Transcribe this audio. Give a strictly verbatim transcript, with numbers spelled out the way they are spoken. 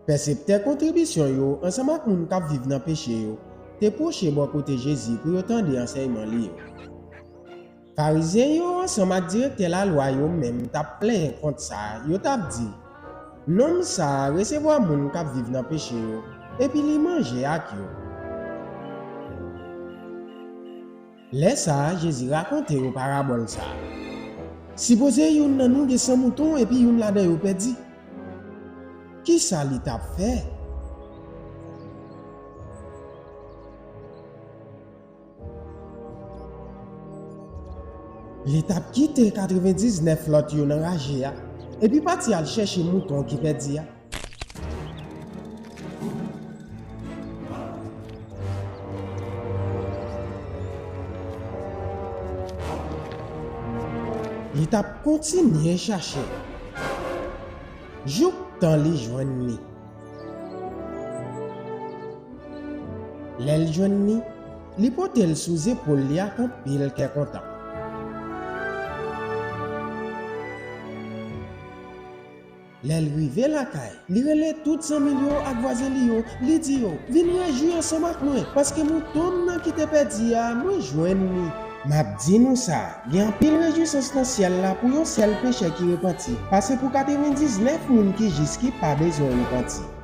Pèseptè kontribisyon yo ansanm ak moun k ap viv nan peche yo te pwoche bò kote Jezi pou yo tande ansèyman li yo. Farizyen yo ansanm ak direktè lalwa yo menm t ap plenyen kont sa, yo t ap di, "Nonm sa a resevwa moun k ap viv nan peche yo, epi li manje ak yo." Lè sa a, Jezi rakonte yo parabòl sa a, "Sipoze youn nan nou gen san mouton epi youn ladan yo pèdi. Ki sa li t ap fè?" Li t ap kite katrevendiznèf lòt yo nan raje a, epi pati al chèche mouton ki pèdi a. Li t ap kontinye chache, jouktan li jwenn li. Lè l jwenn li, li pote l sou zepòl li ak anpil kè kontan. Lè l rive lakay, li rele tout zanmi l yo ak vwazen li yo, li di yo, "Vin rejwi ansanm ak mwen, paske mouton m nan ki te pèdi a, mwen jwenn li." M ap di nou sa, gen anpil rejwisans nan syèl la pou yon sèl pechè ki repanti, pase pou katrevendiznèf moun ki jis ki pa bezwen repanti.